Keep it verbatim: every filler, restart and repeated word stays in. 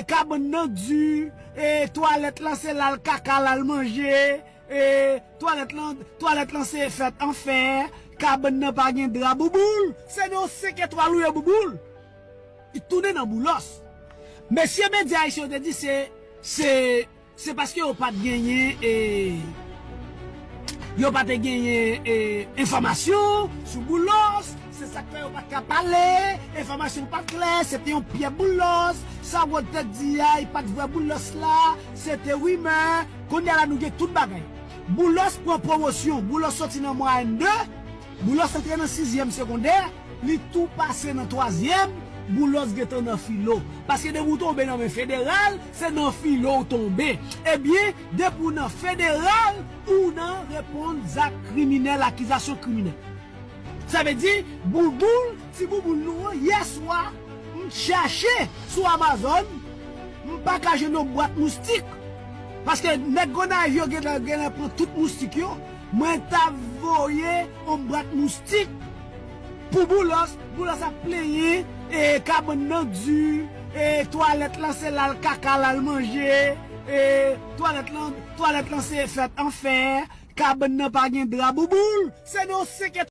Kabann nan di, e twalèt lan se l al kaka l al manje, e twalèt lan, twalèt lan se fèt anfè, kabann nan pa gen dra Bouboul, se nan yon senk etwal ou ye Bouboul. Li tounen nan Boulos. Mesye medya ayisyen yo te di se, se, se paske yo pa t genyen, e, yo pa te genyen, e, enfòmasyon sou Boulos, se sa k fè yo pa t ka pale, enfòmasyon pa t klè, se te yon pyè Boulos, sa Rod te di a, li pa t vre Boulos la, se te rimè, kounye a la nou gen tout bagay. Boulos pran pwomosyon, Boulos soti nan mwayèn de, Boulos antre nan sizyèm segondè, li tou pase nan twazyèm, Boulos gentan nan filo. Paske depi w tonbe nan men federal, se nan filo w tonbe. Ebyen, depi w nan federal, ou nan reponn zak kriminèl, akizasyon kriminèl. Sa vle di, Bouboul, ti Bouboul nou an, yè swa, m chache sou Amazon, m pa ka jwenn yon bwat moustik. Paske nèg Gonayiv yo genlè, genlè pran tout moustik yo. Mwen t ap voye yon bwat moustik pou Boulos. Boulos ap plenyen, e kabann nan di, e twalèt lan se l al kaka l al manje, e twalèt lan, twalèt lan se fèt anfè, kabann nan pa gen dra Bouboul, se nan yon senk